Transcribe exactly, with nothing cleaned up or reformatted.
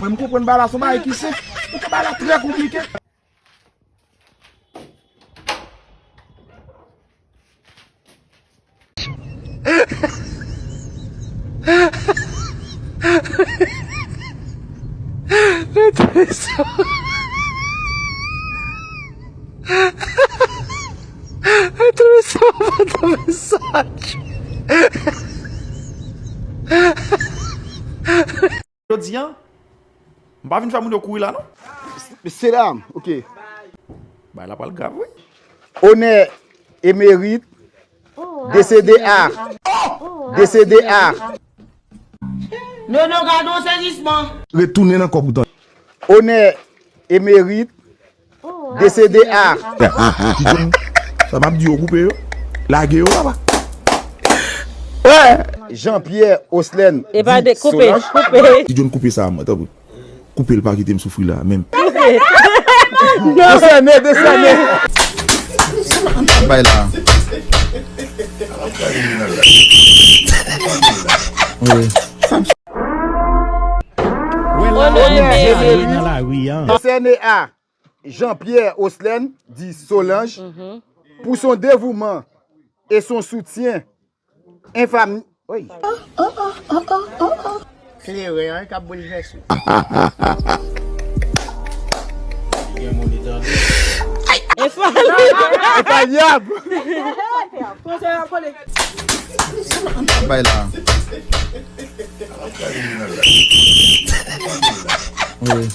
Mwen, m konprann bagay la, se yon bagay ki senp. Poutan bagay la trè konplike. Jodi a, m pa vin fè moun yo kouri la, non. Mesye dam, ok. Bagay la pral grav, wi. Onè emerit, desede a. Desede a. Nono, gade yon sezisman. Retounen nan kòb ou tande. Onè emerit, desede a. Ti John, sa m ap di yo, koupe yo. Lage yo, papa. Jean-Pierre Oslène, epa de, koupe, Solange. Koupe. Ti John, koupe sa, mwen, tanpri. Koupe l, pa kite m soufri la, menm. Desène, desène. Bay la. Wi. Onè emerit, desène a. Jean-Pierre Oslène, di Solange, pou son dévouement et son soutien infam-, oy. Kleren an k ap boulvèse. Enfal-, enfalyab. Bay la. Wi.